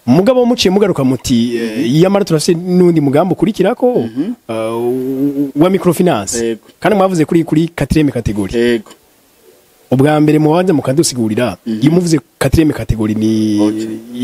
Mugabo muciye mugaruka muti yamara turafise n'undi mugambi ukurikirako wa microfinance. Yego. Kandi mwavuze kuri 4e catégorie. Yego. Ubwa mbere mubanza mukadusigurira, iyo muvuze 4e catégorie ni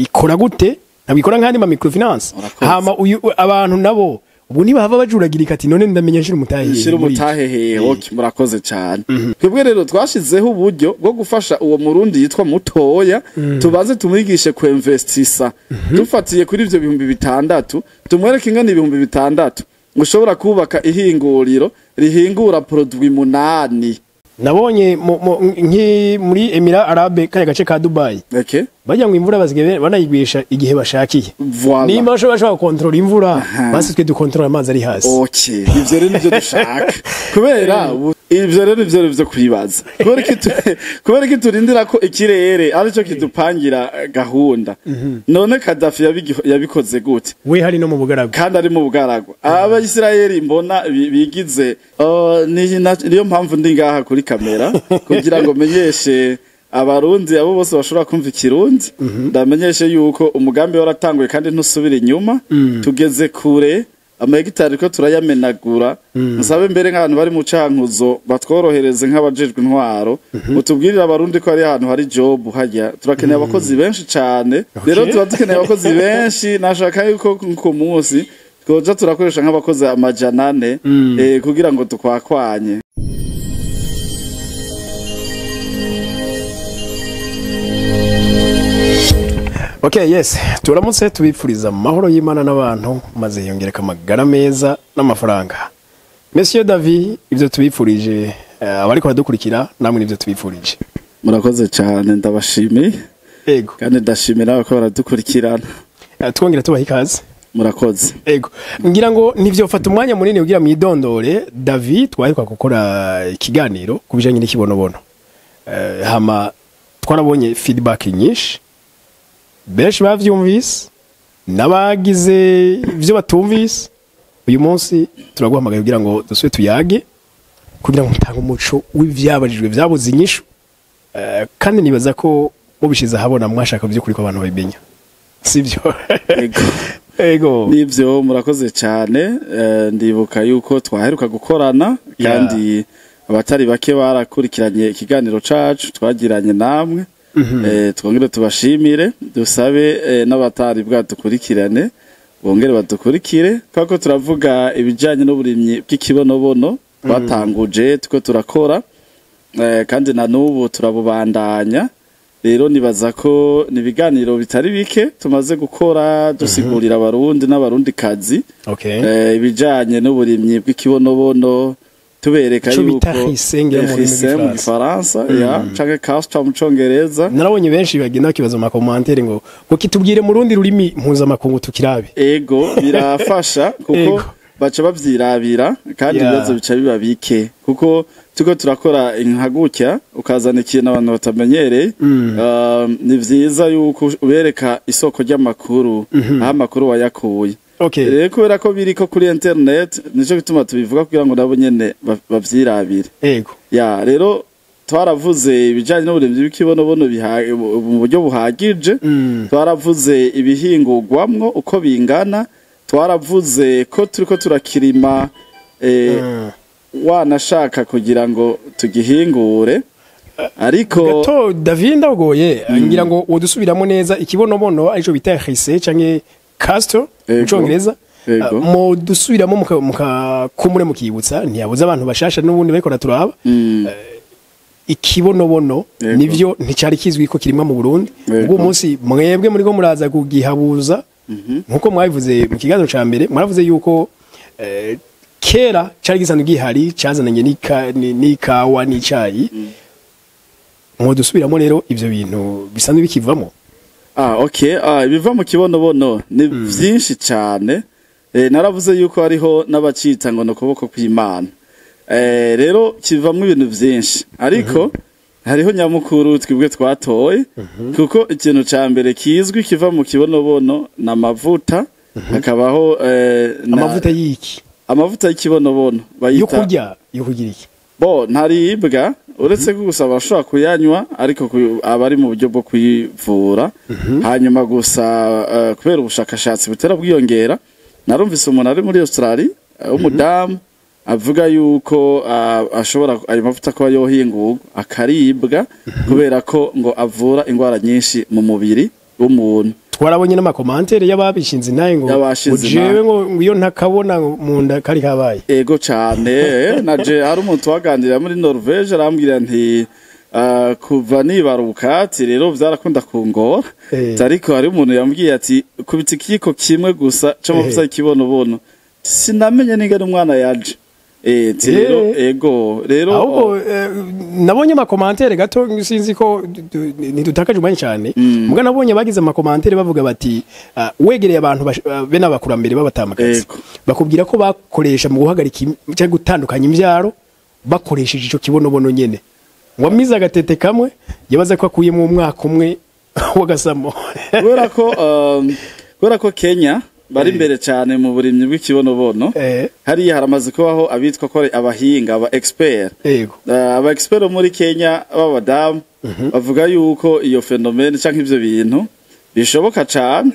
ikora gute? Ntabwo ikora nk'andi ma microfinance. Urakoze. Hama uyu abantu nabo ubu ntibahava bajuragirika ati none ndamenya nshira umutahe Shira muri iki. umutahe hehe? Okay, murakoze cyane. Twebwe rero twashizeho uburyo bwo gufasha uwo Murundi yitwa mutoya, tubanze tumwigishe kuinvestisa dufatiye kuri ivyo 6000, tumwereke ingana 6000 ushobora kubaka ihinguriro rihingura produit 8. Nabonye nki muri Emirats Arabes, kaya gace ka Dubai, bajya ngo imvura basigaye banayigwisha igihe bashakiye. Voilà. Nimba bashobora gukontorora imvura, basi twe dukontorora amazi ari hasi. Okay, ivyo rero nivyo dushaka. Kubera ivyo rero nivyo vyo kwibaza. Kubera iki turindira ko ikirere arico kidupangira gahunda? None Gaddafi yabikoze gute? We hari no mu bugaragwa. Kandi ari mu bugaragwa. Abayisiraheli mbona bigize niyo mpamvu ndi ngaha kuri kamera kugira ngo menyeshe Abarundi abo bose bashobora kumva Ikirundi, ndamenyeshe yuko umugambi waratanguye kandi ntusubira inyuma. Tugeze kure, amahegitari ko turayamenagura. Nsabe mbere nk'abantu bari mu Cankuzo batworohereze, nk'abajejwe intwaro, mutubwirire Abarundi ko ari ahantu hari job hajya, turakeneye abakozi benshi cane. Rero tuba dukeneye abakozi benshi, nashaka yuko ku munsi twoja turakoresha nk'abakozi 400 kugira ngo tukwakwanye. Okay, yes, turamutse tubipfuriza amahoro y'Imana n'abantu, maze yongereka amagara meza n'amafaranga. Monsieur David, ivyo tubipfurije abariko baradukurikira, namwe nivyo tubipfurije. Murakoze cyane, ndabashimiye. Ego. Kandi ndashimira ko baradukurikirana. Twongera tubaha ikaze. Murakoze. Ego, ngira ngo ntivyofata umwanya munini kugira mwidondore. David, twaheruka gukora ikiganiro ku bijanye n'ikibonobono, hama twarabonye feedback nyinshi, benshi bavyumvise n'abagize ivyo batumvise. Uyu munsi turaguhamagaye kugira ngo dusubire tuyage, kugira ngo mutange umuco w'ivyabajijwe vyabuze inyishu. Kandi nibaza ko mubishize ahabona mwashaka vy'ukuri ko abantu babimenya, sivyo? Ego. Ego. Nivyo, murakoze cyane. Ndibuka yuko twaheruka gukorana kandi abatari bake barakurikiranye ikiganiro cacu twagiranye namwe. Twongere tubashimire, dusabe n'abatari bwadukurikirane bongere badukurikire, kuko turavuga ibijanye n'uburimyi bw'ikibonobono twatanguje tuko turakora, kandi na n'ubu turabubandanya. Rero nibaza ko ni ibiganiro bitari bike tumaze gukora dusigurira Abarundi n'Abarundi kazi ibijanye n'uburimyi bw'ikibonobono, tubereka Ico yuko bita ricin ngira mu rurimi ricin mu rw'Igifaransa. Gifaransa ya canke castor mu Congereza. Narabonye benshi bagenda bakibaza mu ma commentaires ngo kitubwire mu rundi rurimi mpuzamakungu tukirabe. Ego, birafasha kuko baca bavyirabira kandi ibibazo bica biba bike, kuko turiko turakora inkagutya ukazana ikintu abantu batamenyereye. Ni vyiza yuko ubereka isoko ry'amakuru, aho amakuru wayakuye. Rero kubera ko biriko kuri internet, nico gituma tubivuga kugira ngo nabo nyene bavyirabire. Ya, rero twaravuze ibijanye n'uburimyi bw'ikibonobono mu buryo buhagije. Twaravuze ibihingurwamwo uko bingana, twaravuze ko turiko turakirima wanashaka kugira ngo tugihingure, ariko Gato David, ndagoye, ngira ngo wodusubiramo neza ikibonobono arico bita ricin canke castor mu Congereza. Mu dusubiramo muka kumure mukibutsa, ntiyabuze abantu bashasha n'ubundi bariko turaba ikibonobono. Nivyo, nticari kizwi ko kirimwa mu Burundi. Ubwo umunsi mwebwe muriko muraza kugihabuza, nkuko mwabivuze mu kiganiro ca mbere, mwaravuze yuko kera cari gisanzwe gihari, cazananye n'ikawa n'icayi. Mwo dusubiramo rero ivyo bintu bisanzwe bikivamo. Ah, okay. Ah, ibiva mu kibonobono ni vyinshi cane. Naravuze yuko hariho n'abacita ngo no kuboko kw'Imana. Rero kivamwo ibintu vyinshi, ariko hariho nyamukuru twebwe twatoye, kuko ikintu ca mbere kizwi kiva mu kibonobono ni amavuta, hakabaho Amavuta y'iki? Amavuta y'ikibonobono Yo bayita kurya, yo kugira iki? Bo ntaribwa, Uretse ko gusa bashobora kuyanywa, ariko aba ari mu buryo bwo kuyivura. Hanyuma gusa kubera ubushakashatsi butera bwiyongera, narumvise umuntu ari muri Australia w'umudamu avuga yuko ashobora ayo mavuta kuba yohingurwa akaribwa, kubera ko ngo avura indwara nyinshi mu mubiri w'umuntu. Twarabonye n'ama commentaires y'ababishinze naye ngo Y'abashinze ngo jewe intahe. ngo iyo ntakabona ngo mu nda kari kabaye. Ego cane, naje hari umuntu twaganirira muri Norvege arambwira nti kuva nibaruka, ati rero vyarakunda kungora. Ariko hari umuntu yambwiye ati kubita ikiyiko kimwe gusa c'amavuta y'ikibonobono, sinamenye n'ingene umwana yaje. Ati rero ego rero. Ahubwo nabonye ama commentaires gato, sinzi ko ntidutakaje umwanya cyane, muga nabonye bagize ama commentaires bavuga bati wegereye abantu bene abakurambere b'abatamakazi, bakubwira ko bakoresha mu guhagarika cyangwa gutandukanya imbyaro bakoresheje ico kibonobono nyene, ngo amize agatete kamwe yabaza ko akuyemo umwaka umwe w'agasamo. Kubera ko Kenya bari imbere cyane mu burimyi bw'ikibonobono, hariya haramaze kubaho abitwa ko ari abahinga, aba expert. Aba expert bo muri Kenya b'abadamu bavuga yuko iyo phénomène canke ivyo bintu bishoboka cane.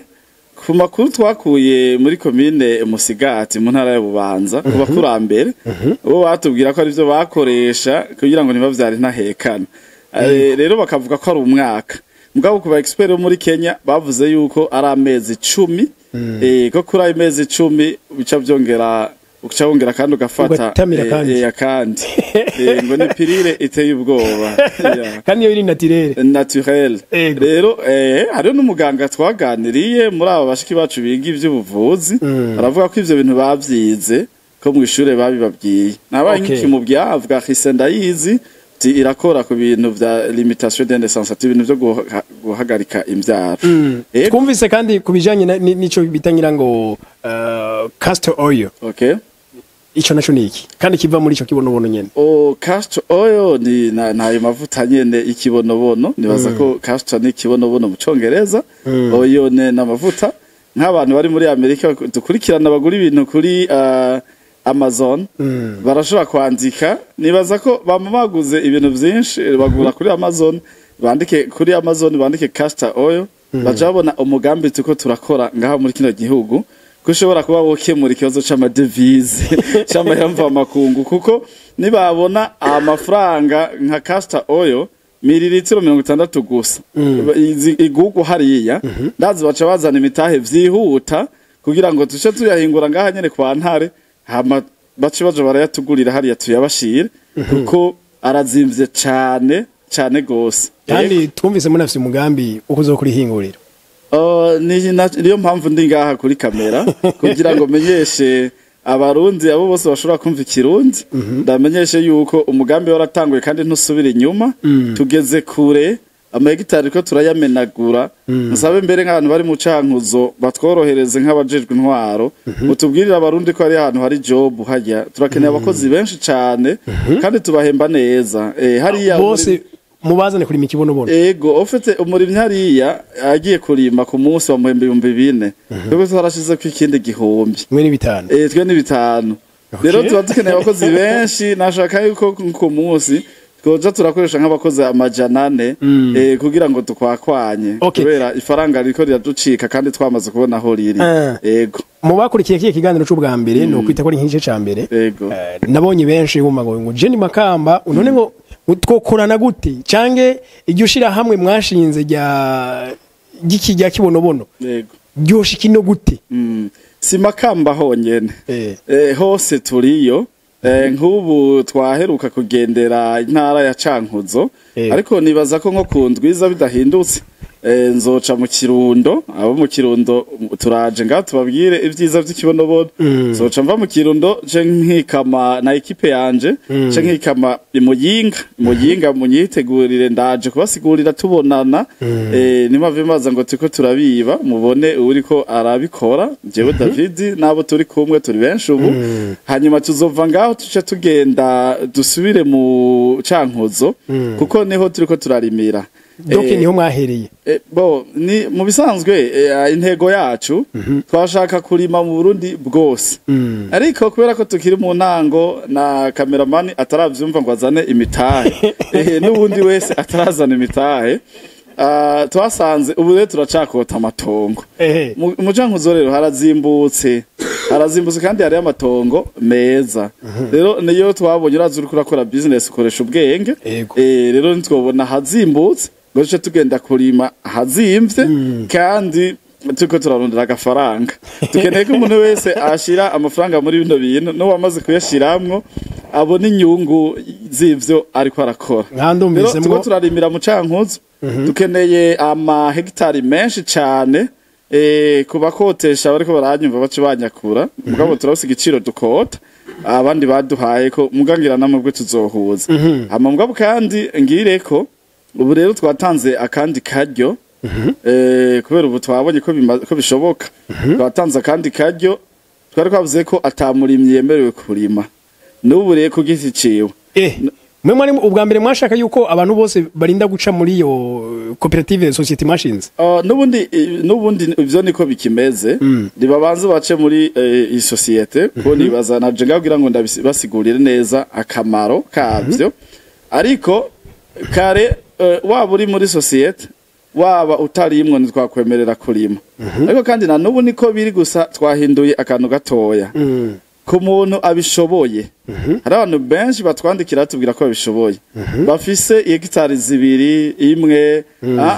Ku makuru twakuye muri komine Musigati mu ntara ya Bubanza ku bakurambere, bo batubwira ko arivyo bakoresha kugira ngo ntibavyare ntahekana. Rero bakavuga ko ari umwaka, mugabo ku ba expert bo muri Kenya bavuze yuko ari amezi 10, ko kuri ayo mezi 10 bica byongera, uca wongera kandi ugafata. Ugatamira kandi. Akandi ngo ni pilule iteye ubwoba. Yeah. Kandi iyo iri naturelle. Naturel. Rero hariho n'umuganga twaganiriye muri aba bashiki bacu biga ivy'ubuvuzi, aravuga ko ivyo bintu bavyize ko mu ishure babibabwiye. Nabaye nk'ikimubwira avuga ati ndayizi, ati irakora ku bintu vya limitation des naissances, ati ibintu vyo guhagarika imvyaro. Ego. Twumvise kandi ku bijanye n'ico bita ngira ngo castor oil. Ico naco ni iki kandi kiva muri ico kibonobono nyene? O castor oil ni nayo mavuta nyene ikibonobono. Nibaza ko castor ni ikibonobono mu congereza, oil ne n'amavuta. Nk'abantu bari muri Amerika dukurikirana bagura ibintu kuri Amazon barashobora kwandika, nibaza ko bama baguze ibintu vyinshi bagura kuri Amazon, bandike kuri Amazon, bandike castor oil, baja babona umugambi tuko turakora ngaha muri kino gihugu, ko ushobora kuba wokemura ikibazo c'ama devises, c'amayamva makungu, kuko nibabona amafaranga nka castor oil mililitiro 60 gusa igugu hariya, ndazi baca bazana imitahe vyihuta kugira ngo tuce tuyahingura ngaha nyene kwa Ntare, hama bace baja barayatugurira hariya tuyabashire, kuko arazimvye cane cane gose. Kandi twumvise munafise umugambi wo kuzokora ihinguriro. Niyo mpamvu ndi ngaha kuri kamera, kugira ngo menyeshe abarundi, abo bose bashobora kumva ikirundi, ndamenyeshe yuko umugambi waratanguye kandi ntusubira inyuma. Tugeze kure, amahegitari ko turayamenagura. Nsabe mbere nk'abantu bari mu Cankuzo batworohereze, nk'abajejwe intwaro, mutubwirire abarundi ko hari ahantu hari job hajya, turakeneye abakozi benshi cane kandi tubahemba neza. Hariya bose mubazane kurima ikibonobono. Ego, ufite umurimyi hariya agiye kurima, ku munsi bamuhemba 4000, twebwe twarashizeko ikindi 1000. Mwe ni 5. Twe ni 5. Rero tuba dukeneye abakozi benshi. Nashaka yuko ku munsi twoja turakoresha nk'abakozi 400 kugira ngo tukwakwanye, kubera ifaranga ririko riraducika kandi twamaze kubona aho riri. Ego. Mu bakurikiye kiye kiganiro c'ubwa mbere, no kwita ko ari nk'igice ca mbere, nabonye benshi bumva ngo Jenny Makamba none ngo twokorana gute, canke iryo shira hamwe mwashinze rya giki rya kibonobono ryoshika ino gute? Si Makamba honyene. Hose turiyo. Nk'ubu twaheruka kugendera intara ya Cankuzo, ariko nibaza ko nko ku ndwiza bidahindutse nzoca mu Kirundo. Abo mu Kirundo turaje ngaho tubabwire ibyiza by'ikibonobono. Nzoca mva mu Kirundo nce nkikama na équipe yanje, nce nkikama imuyinga. Imuyinga munyitegurire, ndaje kubasigurira tubonana. Nimave maza ngo turiko turabiba, mubone uriko arabikora, jewe David nabo turi kumwe, turi benshi ubu. Hanyuma tuzova ngaho tuce tugenda dusubire mu Cankuzo, kuko niho turiko turarimira. Donc niho mwahereye? Bo ni mu bisanzwe, intego yacu twashaka kurima mu Burundi bwose, ariko kubera ko tukiri mu ntango na kameramani ataravyumva ngo azane imitahe, n'ubundi wese atarazana imitahe, twasanze ubu rero turacakota amatongo. Mu Cankuzo rero harazimbutse, harazimbutse kandi hariyo amatongo meza. Rero niyo twabonye, urazi uriko urakora business ukoresha ubwenge. Rero ntitwobona hazimbutse ngo duce tugenda kurima hazimvye kandi turiko turarondera agafaranga. Dukeneye ko umuntu wese ashira amafaranga muri bino bintu, n'uwamaze kuyashiramwo abona inyungu z'ivyo ariko arakora. Nka ndumvise. Rero turiko turarimira mu Cankuzo, dukeneye amahegitari menshi cane. Ku bakotesha bariko baranyumva bace banyakura, mugabo turafise igiciro dukota, abandi baduhaye ko mugangira namwe tuzohuza. Hama mugabo kandi ngireko ubu rero twatanze akandi karyo, kubera ubu twabonye ko bishoboka, twatanze akandi karyo. Twari twavuze ko atamurimyi yemerewe kurima n'ubu rero ku giti ciwe. Mwe mwari ubwa mbere mwashaka yuko abantu bose barinda guca muri iyo koperative société machines? N'ubundi ivyo niko bikimeze, nibabanze bace muri iyi société, ko nibaza naje ngabwira ngo ndabasigurire neza akamaro kavyo. Ariko kare, waba uri muri société waba utarimwo, ntitwakwemerera kurima. Ariko kandi na n'ubu niko biri, gusa twahinduye akantu gatoya. Ku muntu abishoboye, hari abantu benshi batwandikira batubwira ko babishoboye, bafise hegitari 2, 1,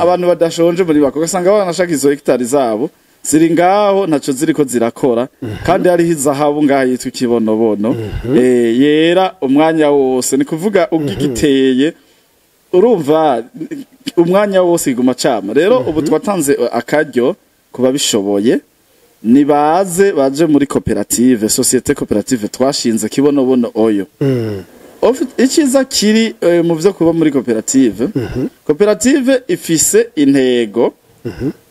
abantu badashonje muri bako, ugasanga banashaka izo hegitari zabo ziri ngaho ntaco ziriko zirakora, kandi hariho izahabu ngaho yitwa ikibonobono, yera umwanya wose. Ni kuvuga ugigiteye, urumva umwanya wose iguma cama. Rero ubu twatanze akaryo ku babishoboye, nibaze baje muri koperative, société coopérative twashinze Kibonobono Oyo. Iciza kiri mu vyo kuba muri koperative, koperative ifise intego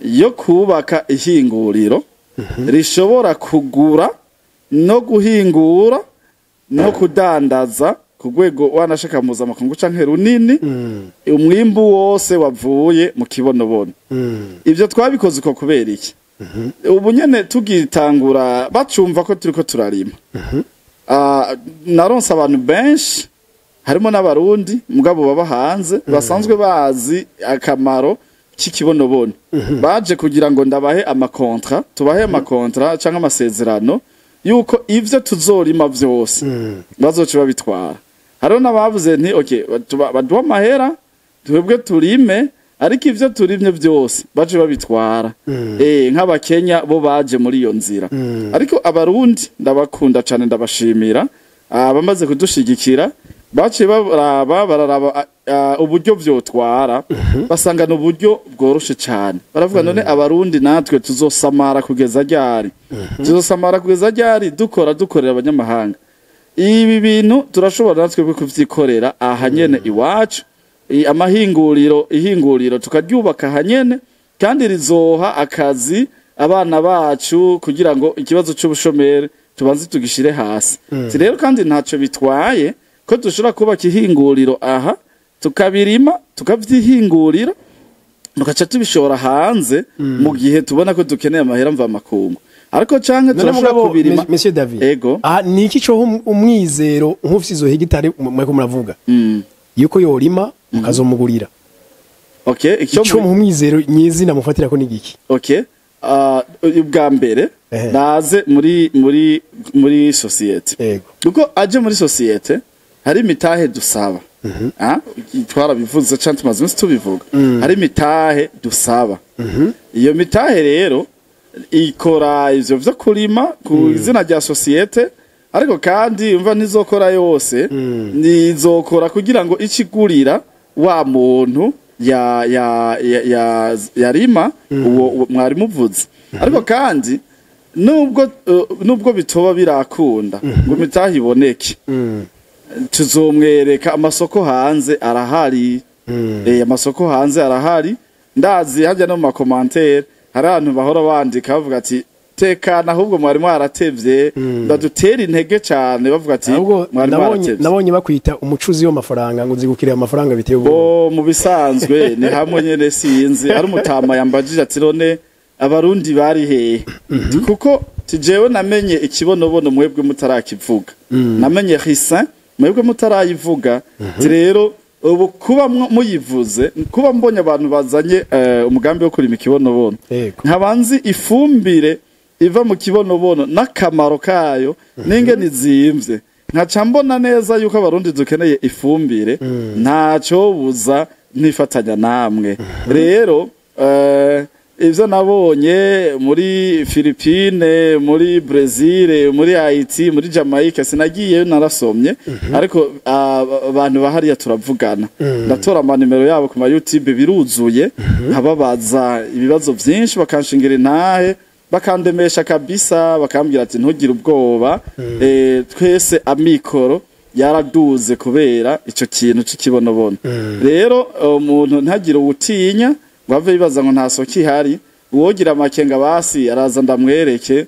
yo kubaka ihinguriro rishobora kugura no guhingura no kudandaza ku rwego wanashaka mpuzamakungu canke runini umwimbu wose wavuye mu Kibonobono. Ivyo twabikoze uko kubera iki? Ubu nyene tugitangura, bacumva ko turiko turarima, naronse abantu benshi harimo n'Abarundi mugabo baba hanze basanzwe bazi akamaro k'ikibonobono, baje kugira ngo ndabahe ama contrats, tubahe ama contrats canke amasezerano yuko ivyo tuzorima vyose bazoca babitwara. Hariho n'abavuze nti okay, baduha amahera twebwe turime, ariko ivyo turimye vyose baje babitwara. Nk'Abakenya bo baje muri iyo nzira, ariko Abarundi ndabakunda cane, ndabashimira abamaze kudushigikira. Baciye baraba, bararaba uburyo vyotwara, basanga uburyo bworoshe cane. Baravuga: "None Abarundi natwe tuzosamara kugeza ryari? Tuzosamara kugeza ryari dukora dukorera abanyamahanga? Ibi bintu turashobora natwe kuvyikorera aha nyene iwacu." Amahinguriro, ihinguriro tukaryubaka aha nyene, kandi rizoha akazi abana bacu kugira ngo ikibazo c'ubushomeri tubanze tugishire hasi. Ati rero kandi ntaco bitwaye ko dushobora kubaka ihinguriro aha, tukabirima, tukavyihingurira, tugaca tubishora hanze mu gihe tubona ko dukeneye amahera mva makungu. Ariko canke None turashobora mugabo, kubirima. Monsieur David, Ego. aha ni iki coha umwizero nk'ufise izo hegitari mwariko muravuga yuko yorima mukazomugurira? Okay, icyo Ico muha umwizero nyizina mufatira ko ni giki? Okay, ubwa mbere naze muri société, kuko aje muri société hari imitahe dusaba. Twarabivuze canke tumaze iminsi tubivuga, hari imitahe dusaba. Iyo mitahe rero ikora ivyo vyo kurima ku izina rya société, ariko kandi umva ntizokora yose, nizokora kugira ngo ikigurira wa muntu ya ya ya ya yarima uwo mwari muvuze. Ariko kandi nubwo bitoba birakunda ngo imitahe iboneke, tuzomwereka amasoko hanze arahari. Amasoko hanze arahari. Ndazi hajya no mu ma commentaires hari abantu bahora bandika bavuga ati Tekana, ahubwo mwari mwaratevye. Badutera intege cane, bavuga ati Ahubwo mwari nabonye mwaratevye. Nabonye bakwita umucuzi w'amafaranga, ngo uzigukira amafaranga biteye ubwoba. Bo mu bisanzwe ni hamwe nyene, sinzi ari umutama yambajije ati: "None abarundi bari hehe?" Kuko tijewe namenye ikibonobono mwebwe mutarakivuga, namenye ricin mwebwe mutarayivuga. Ti rero ubu kuba muyivuze, kuba mbonye abantu bazanye umugambi wo kurima ikibonobono, nkabanzi ifumbire iva mu kibonobono n'akamaro kayo n'ingene izimvye, nkaca mbona neza yuko abarundi dukeneye ifumbire, ntaco buza ntifatanya namwe. Rero ivyo nabonye muri Philippine, muri Brazil, muri Haiti, muri Jamaica, sinagiyeyo, narasomye, ariko abantu bahariya turavugana, ndatora amanimero yabo ku ma YouTube biruzuye, nkababaza ibibazo vyinshi, bakanshingira intahe, bakandemesha kabisa, bakambwira ati: "Ntugire ubwoba, twese amikoro yaraduze kubera ico kintu c'ikibonobono." Rero umuntu ntagire uwutinya ngo ave yibaza ngo nta soko ihari. Uwogira amakenga basi araza ndamwereke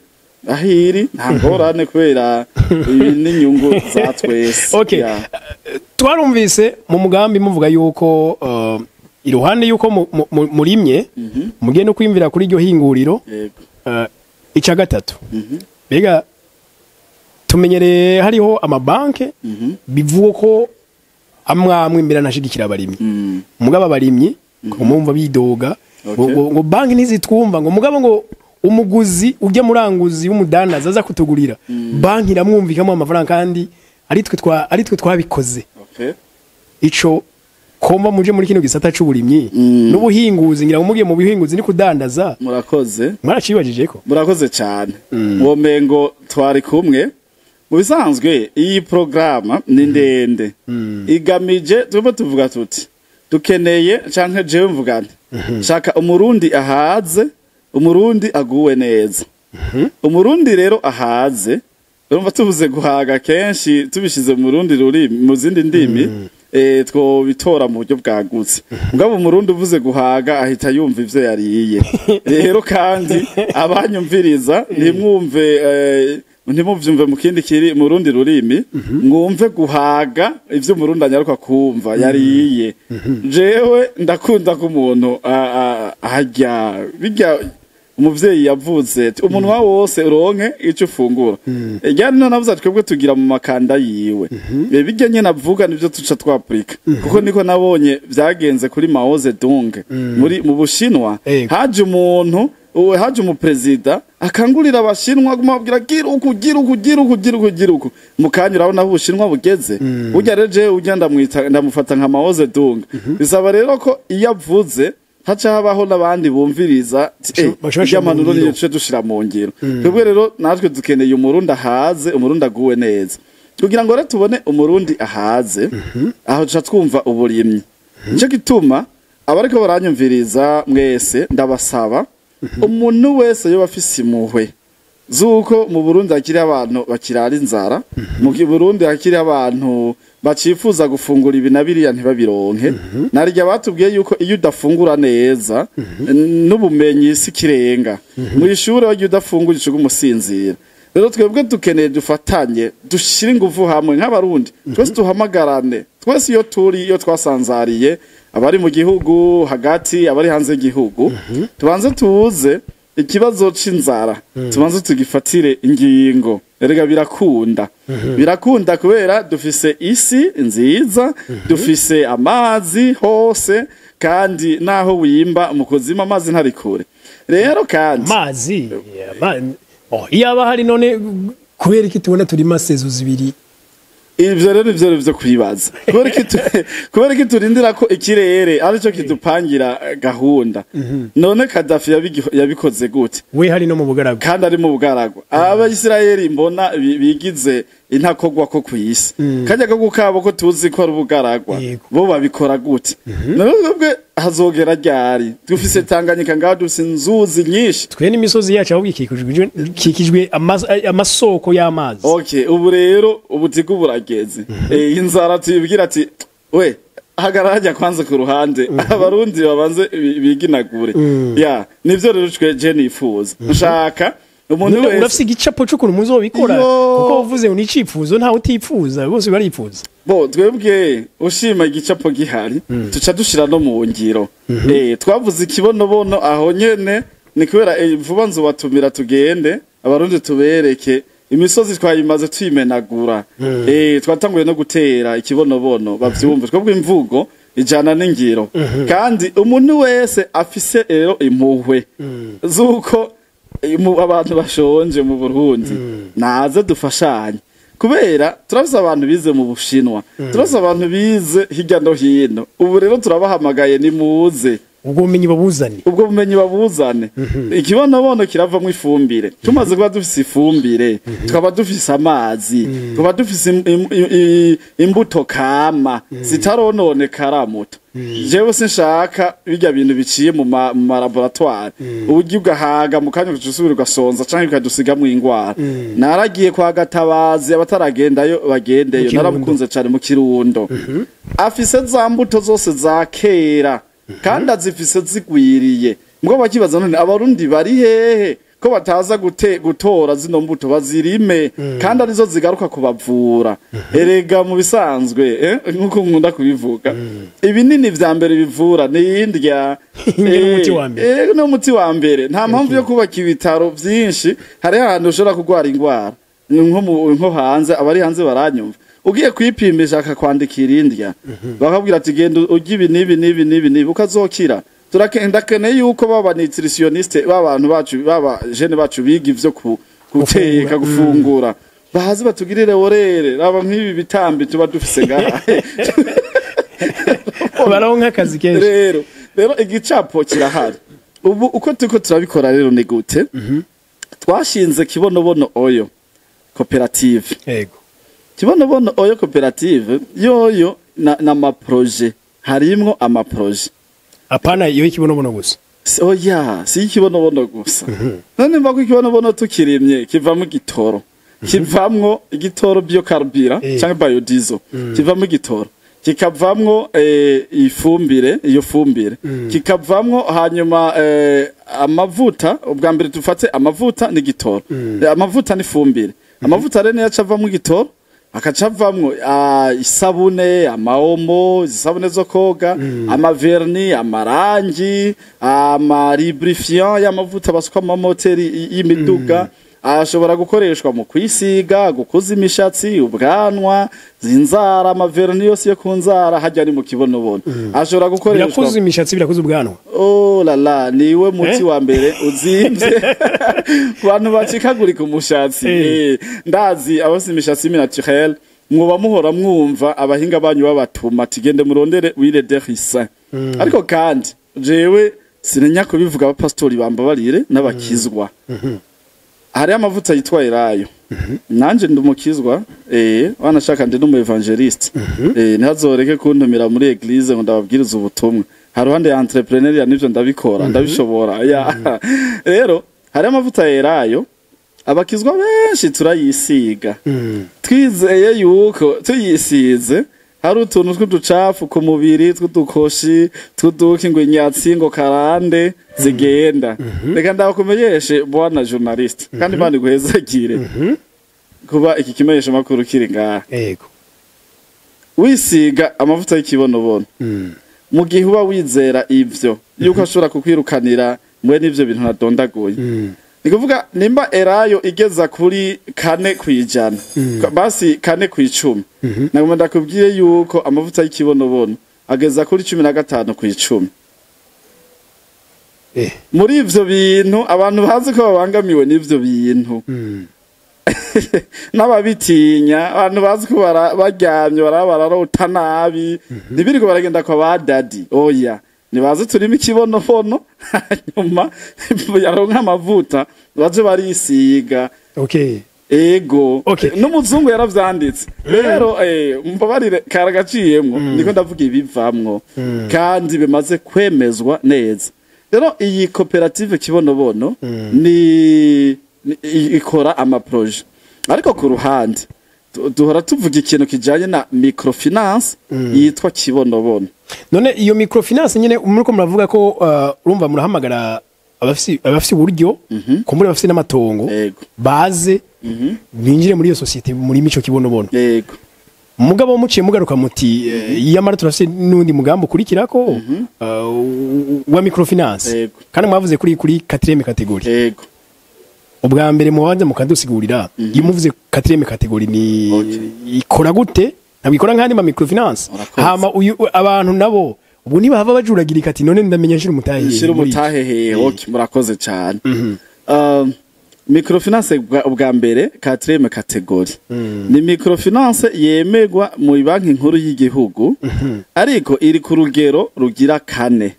ahiri, nta ngorane, kubera ibi n'inyungu za twese. Okay. Yeah. Twarumvise mu mugambi muvuga yuko iruhande yuko murimye, mugiye no kwiyumvira kuri iryo hinguriro. Ica gatatu, mbega tumenyereye hariho amabanke bivuga ko amwe amwe imbere anashigikira abarimyi, mugabo abarimyi ngo mumva bidoga ngo banki ntizitwumva, ngo mugabo ngo umuguzi ujya muranguzi w'umudandaza aza kutugurira, banki iramwumvikamo amafaranga kandi ari twe twabikoze. Ico komba muje muri kino gisata c'uburimyi n'ubuhinguzi, ngira ngo mugiye mu buhinguzi ni kudandaza. Murakoze. Mwaracibajije ko? Murakoze cyane, womengo twari kumwe. Mu bisanzwe iyi porogaramu ni ndende, igamije, turimo tuvuga tuti dukeneye, canke jewe mvuga nti shaka umurundi ahaze, umurundi aguwe neza. Umurundi rero ahaze, urumva tuvuze guhaga kenshi tubishize mu rundi rurimi, mu zindi ndimi, twobitora mu buryo bwagutse. Mugabo umurundi uvuze guhaga ahita yumva ivyo yariye. Rero kandi abanyumviriza ntimwumve, ntimuvyumve mu kindi kiri mu rundi rurimi, mwumve guhaga ivyo umurundi anyaruka kumva yariye. Jewe ndakunda ko umuntu arya bijya umuvyeyi yavuze ati umunwa wose uronke ico ufungura. Ejya none navuze ati twebwe tugira mu makanda yiwe. Bijya nyene avuga nivyo tuca twapurika, kuko niko nabonye vyagenze kuri Mao Zedong muri mu Bushinwa. Haje umuntu, haje umuperezida akangurira abashinwa, aguma ababwira: "Gira uku, gira uku, gira uku, gira uku, gira uku." Mu kanya urabona aho ubushinwa bugeze. Burya rero jewe ujya ndamwita, ndamufata nka Mao Zedong. Bisaba rero ko iyo avuze haca habaho n'abandi bumviriza ati, Baca bashira irya mu mpanuro ngiro. niyo tuce dushira mu ngiro. Twebwe rero natwe dukeneye umurundi ahaze, umurundi aguwe neza. Kugira ngo rero tubone umurundi ahaze, aho tuca twumva uburimyi. Nico gituma abariko baranyumviriza mwese ndabasaba, umuntu wese yoba afise impuhwe zuko mu Burundi hakiri abantu bakirara inzara, mu Burundi hakiri abantu bacifuza gufungura ibi na biriya ntibabironke. Narya batubwiye yuko iyo udafungura neza, n'ubumenyi si kirenga mu ishure, wagiye udafungura ico umusinzira. Rero twebwe dukeneye dufatanye, dushire ingufu hamwe nk'abarundi twese, duhamagarane twese iyo turi, iyo twasanzariye, abari mu gihugu hagati, abari hanze y'igihugu, tubanze tuze ikibazo c'inzara, tubanze tugifatire ingingo. Erega birakunda, birakunda kubera dufise isi nziza, dufise amazi hose, kandi naho wimba mu kuzima amazi ntari kure. Rero kandi Amazi oh, iyaba hari none kubera iki tubona turima saisons zibiri? Ivyo rero ivyo vyo kwibaza, kubera iki turindira ko ikirere arico kidupangira gahunda? None Kadafi yabikoze gute? We hari no mu bugaragwa. Kandi ari mu bugaragwa. Abayisiraheli mbona bigize intakogwa ko kw'isi, kajya ko kabo ko tuzi ko ari ubugaragwa, bo babikora gute? Nubwo hazogera ryari? Dufise Tanganyika ngaho, dufise inzuzi nyinshi. Twe n'imisozi yacu ahubwo ikikijwe amasoko y'amazi. Okay, ubu rero ubutigu burageze. Inzara tuyibwira ati: "We hagarara hajya kwanza ku ruhande, abarundi babanze biginagure." Ya nivyo rero twe je nifuza, nshaka Umuntu None wese urafise igicapo c'ukuntu muzobikora? Iyo. Kuko uvuze ngo ni icifuzo, ntawe utipfuza, bose baripfuza. Bo twebwe ushima igicapo gihari, tuca dushira no mu ngiro. Twavuze ikibonobono aho nyene ni kubera vuba nzobatumira tugende abarundi tubereke imisozi twayimaze tuyimenagura. Twatanguye no gutera ikibonobono, bavyumve. Twebwe imvugo ijana n'ingiro, kandi umuntu wese afise rero impuhwe z'uko abantu bashonje mu Burundi naze dufashanye, kubera turafise abantu bize mu Bushinwa, turafise abantu bize hirya no hino. Ubu rero turabahamagaye, nimuze. Ubwo bumenyi babuzane. Ubwo bumenyi babuzane. Ikibonobono kiravamwo ifumbire. Tumaze kuba dufise ifumbire, tukaba dufise amazi, tukaba dufise imbuto kama zitarononekara muto. Jewe sinshaka birya bintu biciye mu ma laboratoire, uburyo ugahaga mu kanya ugaca usubira ugasonza canke bikadusigamwo ingwara. Naragiye kwa Gatabazi, abataragendayo bagendeyo. Mu Kirundo. Naramukunze cane, mu Kirundo. Afise za mbuto zose za kera kandi azifise zigwiriye. Mbwo bakibaza, none abarundi bari hehe ko bataza gutora zino mbuto bazirime, kandi arizo zigaruka kubavura? Erega mu bisanzwe, nkuko nkunda kubivuga, ibinini vya mbere bivura ni indya. Indya n'umuti wa mbere. Ni umuti wa mbere. Nta mpamvu yo kubaka ibitaro vyinshi. Hariho ahantu ushobora kurwara ingwara nko hanze, abari hanze baranyumva, ugiye kwipimisha akakwandikira indya, bakabwira ati genda urye ibi n'ibi n'ibi n'ibi n'ibi ukazokira. Ndakeneye yuko baba nutritionniste, b'abantu bacu, baba jene bacu biga ivyo guteka, gufungura, baze batugirire horaire. Raba nk'ibi bitambi tuba dufise ngaha. Baronka akazi kenshi. Rero igicapo kirahari. Ubu uko turiko turabikora rero ni gute? Twashinze Kibonobono Oyo Koperative. Kibonobono Oyo Koperative yoyo na ma projet, harimwo ama projet. Apana iyo ikibonobono gusa? Oya, si ikibonobono gusa. None mva ko ikibonobono tukirimye kivamwo igitoro, kivamwo igitoro biocarburant canke biodiesel, kivamwo igitoro, kikavamwo ifumbire, iyo fumbire kikavamwo hanyuma amavuta. Ubwa mbere dufate amavuta n'igitoro. Amavuta n'ifumbire. Amavuta rero niyo acavamwo igitoro, akacavamwo isabune, amaomo, isabune zo koga, ama vernis, amarangi, ama lubrifiant y'amavuta basuka mu mamoteri y'imiduga, ashobora gukoreshwa mu kwisiga, gukuza imishatsi, ubwanwa, zinzara, ama vernis yose yo ku nzara hajya ni mu kibonobono, ashobora gukoreshwa. Birakuza imishatsi, birakuza ubwanwa? Oh la la, niwe muti Eh? wa mbere uzimvye ku bantu bacikagurika umushatsi. Ndazi abafise imishatsi naturelle mwoba muhora mwumva abahinga banyu babatuma ati gende murondere huile de ricin. Ariko kandi jewe sinenya kubivuga, abapasitori bambabarire n'abakizwa, hariho amavuta yitwa elayo. Nanje ndi umukizwa, wanashaka ndi n'umu évangéliste, ntihazoreke kuntumira muri église ngo ndababwirize ubutumwa. Haruhande ya entrepreneur ya nivyo ndabikora, ndabishobora ya. Rero hariho amavuta elayo, abakizwa benshi turayisiga twizeye yuko tuyisize hari utuntu tw'uducafu ku mubiri, tw'udukoshi, tw'uduki, ngo inyatsi, ngo karande zigenda. Reka ndakumenyeshe bwana journaliste, kandi Imana iguhezagire kuba iki kimenyesha makuru kiri ngaha. Wisiga amavuta y'ikibonobono, mu gihe uba wizera ivyo yuko ashobora kukwirukanira mwe n'ivyo bintu nadondaguye, ni kuvuga nimba elayo igeza kuri 4%, basi 4/10, nagomba ndakubwiye yuko amavuta y'ikibonobono ageza kuri 15/10. Muri ivyo bintu abantu bazi ko babangamiwe n'ivyo bintu n'ababitinya, abantu bazi ko baryamye baraba bararota nabi, ntibiriko baragenda kwa ba dadi, oya, nibaze turimo ikibonobono, hanyuma yaronka amavuta baje barisiga. Ego. N'umuzungu yaravyanditse rero. Mbabarire karagaciyemwo, niko ndavuga ibivamwo kandi bimaze kwemezwa neza. Rero iyi koperative Kibonobono ni ikora ama projet, ariko ku ruhande duhora tuvuga ikintu kijanye na microfinance yitwa Kibonobono. None iyo microfinance nyene muriko muravuga ko urumva murahamagara abafise uburyo, kumbure bafise n'amatongo, baze binjire muri iyo société muri mico Kibonobono. Mugabo muciye mugaruka muti iyamara turafise n'undi mugambi ukurikirako wa microfinance, kandi mwavuze kuri quatrième catégorie. Ubwa mbere mubanza mukadusigurira, iyo muvuze quatrième catégorie ni ikora gute? Ntabwo ikora nk'andi ma microfinance? Urakoze. Hama uyu abantu nabo ubu ntibahava bajuragirika ati: "None ndamenya nshira umutahe hehe Nshira muri iki?" umutahe hehe? Okay, murakoze cyane. Microfinance ubwa mbere, quatrième catégorie ni microfinance yemegwa mu Banki Nkuru y'Igihugu, ariko iri ku rugero rugira kane.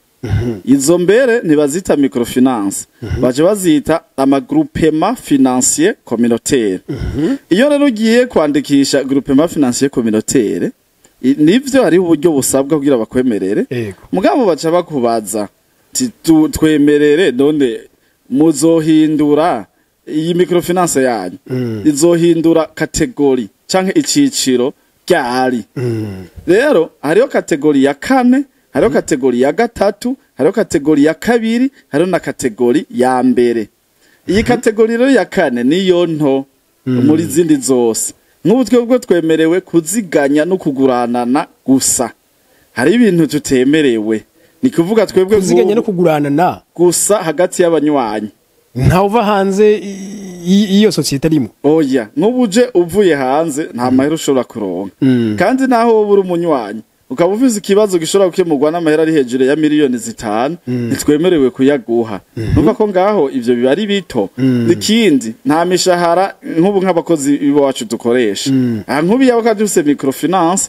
Izo mbere ntibazita microfinance, baje bazita amagroupement financier communautaire. Iyo rero ugiye kwandikisha groupement financier communautaire, nivyo hariho uburyo busabwa kugira bakwemerere. Mugabo baca bakubaza ti twemerere, none muzohindura iyi microfinance yanyu, izohindura catégorie canke iciciro ryari? Rero hariho catégorie ya kane, hariho catégorie ya gatatu, hariho catégorie ya kabiri, hariho na catégorie ya mbere. Iyi catégorie rero ya kane niyo nto muri zindi zose. Nk'ubu twebwe twemerewe kuziganya no kuguranana gusa, hari ibintu tutemerewe. Ni kuvuga twebwe Kuziganya no nk'ubu kuguranana gusa hagati y'abanywanyi. Ntawuva hanze y'iyo société arimo? Oya, nk'ubu uje uvuye hanze nta mahera ushobora kuronka. Kandi naho wowe uri umunywanyi ukaba ufise ikibazo gishobora gukemurwa n'amahera ari hejuru ya miliyoni 5, ntitwemerewe kuyaguha. Numva ko ngaho ivyo biba ari bito. Ikindi, nta mishahara nk'ubu nk'abakozi b'iwacu dukoresha. Aha nk'ubu iyo abakora dufise microfinance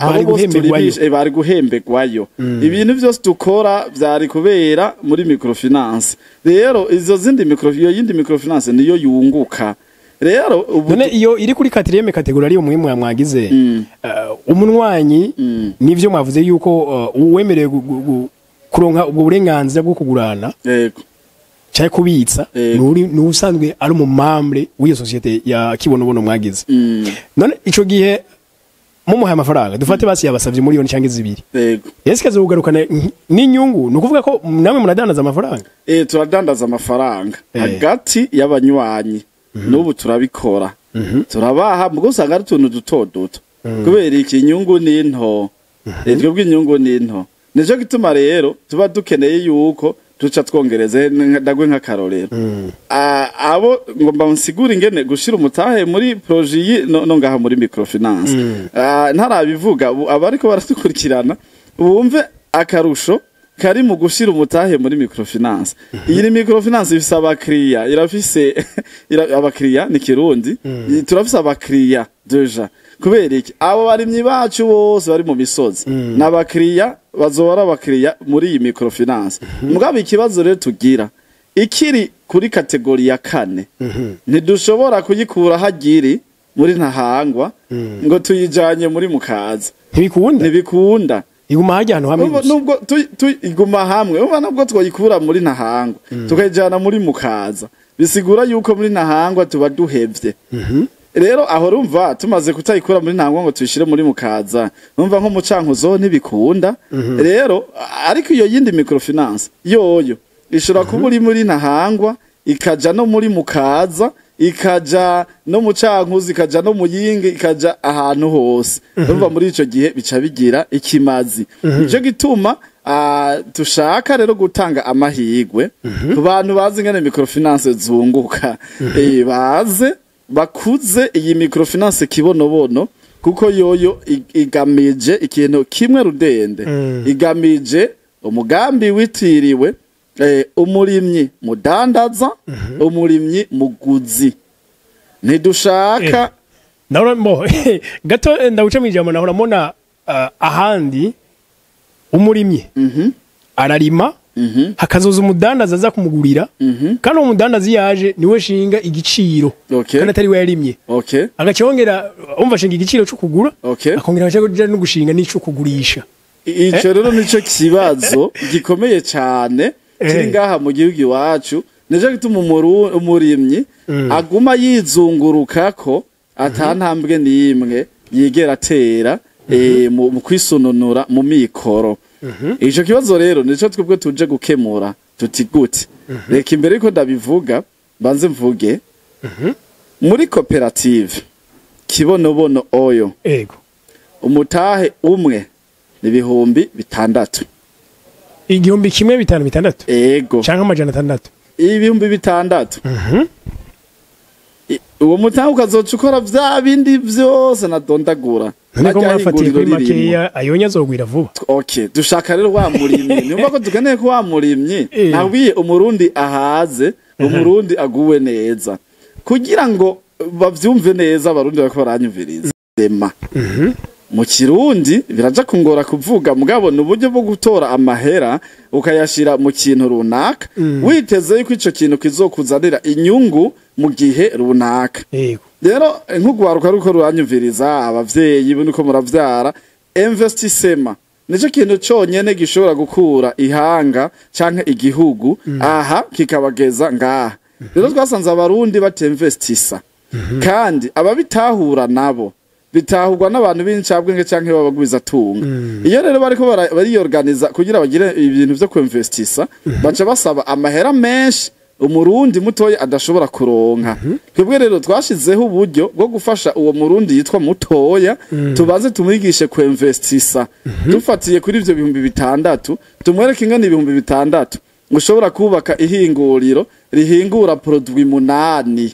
abo Bari bose guhemberwayo. turimisha, bari guhemberwayo. Ibintu byose dukora vyari kubera muri microfinance. Rero izo zindi micro, iyo yindi microfinance niyo yunguka. Rero ubu None iyo iri kuri quatrième catégorie ariyo muhimu mwagize, umunwanyi, nivyo mwavuze yuko uwemerewe kuronka ubwo burenganzira bwo kugurana cyangwa kubitsa nuri n'usanzwe ari umumembre w'iyo société ya Kibonobono mwagize. None ico gihe mumuhaye amafaranga, dufate basi yabasavye miliyoni cyangwa 2, ese kazogarukana n'inyungu? Ni ukuvuga ko namwe munadandaza amafaranga? Turadandaza amafaranga hagati y'abanywanyi, n'ubu turabikora, turabaha, mugo usanga ari utuntu duto duto. Kubera iki? Inyungu ni nto. Twebwe inyungu ni nto, nico gituma rero tuba dukeneye yuko tuca twongereze. Ndagwe nk'akarorero. Abo ngomba nsigure ingene gushira umutahe muri projet iyi no ngaha muri microfinance. Ntarabivuga, abariko baradukurikirana bumve akarusho kari mu gushira umutahe muri microfinance. Iyi ni microfinance ifise abakiriya, irafise abakiriya, ni Kirundi, turafise abakiriya déjà. Kubera iki? Abo barimyi bacu bose bari mu misozi n'abakiriya, bazoba ari abakiriya muri iyi microfinance. Mugabo ikibazo rero tugira, ikiri kuri catégorie ya kane, ntidushobora kuyikura hagiri muri Ntahangwa ngo tuyijanye muri Mukaza. Ntibikunda? Ntibikunda. Iguma hajya ahantu hamwe gusa. Nubwo iguma hamwe, urumva, nubwo twoyikura muri Ntahangwa tukayijana muri Mukaza, bisigura yuko muri Ntahangwa tuba duhevye. Rero aho urumva tumaze kutayikura muri Ntahangwa ngo tuyishire muri Mukaza, numva nko mu Cankuzo ntibikunda. Rero ariko iyo yindi microfinance yoyo ishobora kuba uri muri Ntahangwa, ikaja no muri Mukaza, ikaja no mu Cankuzo, ikaja no mu Yingi, ikaja ahantu hose. Urumva muri ico gihe bica bigira ikimazi. Nico gituma dushaka rero gutanga amahigwe ku bantu bazi ingene microfinance zunguka, baze bakuze iyi microfinance Kibonobono, kuko yoyo igamije ikintu kimwe rudende, igamije umugambi witiriwe umurimyi mudandaza, umurimyi muguzi. Ntidushaka Nahora mo gato, ndaguca mu ijambo, nahora mbona ahandi umurimyi ararima, hakazoza umudandaza aza kumugurira, kandi uwo mudandaza iyo yaje niwe shinga igiciro, kandi atari we yarimye. Agaca yongera, umva, ashinga igiciro cyo kugura, akongera agaca no gushinga n'ico kugurisha. Ico rero nico kibazo gikomeye cane kiri ngaha mu gihugu iwacu. Nico gituma umurimyi aguma yizungurukako, ata ntambwe n'imwe yigera atera mu kwisununura mu mikoro. Ico kibazo rero nico twebwe tuje gukemura. Tuti gute? Reka imbere yuko ndabivuga mbanze mvuge muri koperative Kibonobono Oyo, umutahe umwe ni 6000. 1000 5 6? Ego. Canke 600? 6000. Uwo mutahe ukazoca ukora vya bindi vyose nadondagura. None ko Harya mwafatiye kuri hinguriro ririmwo. makeya, ayonya azogwira vuba. Okay, dushaka rero wa murimyi, niumva ko dukeneye ko wa murimyi nabwiye umurundi ahaze, umurundi aguwe neza, kugira ngo bavyumve neza abarundi bariko baranyumviriza. Dema mu kirundi biraja kungora kuvuga, mugabo ni uburyo bwo gutora amahera ukayashira mu kintu runaka, witeze yuko ico kintu kizokuzanira inyungu mu gihe runaka. Rero nk'ugwaruka ruko ruranyumviriza, abavyeyi nuko muravyara, investissement nico kintu conyene gishobora gukura ihanga canke igihugu aha kikabageza ngaha. Rero twasanze abarundi batinvestisa, kandi ababitahura nabo bitahurwa n'abantu b'incabwenge canke b'abagwizatunga. Iyo rero bariko bariyorganiza kugira bagire ibintu vyo kuinvestisa, baca basaba amahera menshi umurundi mutoya adashobora kuronka. Twebwe rero twashizeho uburyo bwo gufasha uwo murundi yitwa mutoya, tubanze tumwigishe kuinvestisa dufatiye kuri ivyo 6000, tumwereke ingene 6000 ushobora kubaka ihinguriro rihingura produit 8.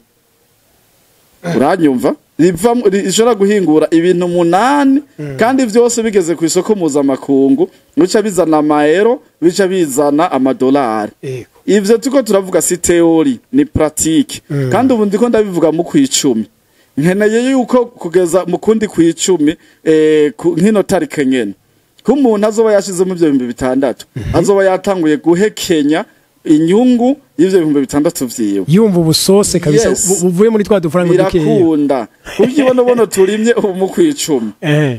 Uranyumva? Rishobora guhingura ibintu 8, kandi vyose bigeze ku isoko mpuzamakungu bica bizana amaero, bica bizana amadolari. Ivyo tuko turavuga si théorie, ni pratique. Kandi ubu ndiko ndabivuga mu kwicumi, nkeneye yuko kugeza mu kundi kwicumi, nkino tarike nyene, ko umuntu azoba yashizemo ivyo 6000 azoba yatanguye guhekenya inyungu y'ivyo 6000 vyiwe. Yumva ubusose kabisa buvuye muri twa dufaranga dukeya. Birakunda kubyibonobono turimye ubu mu kwicumi,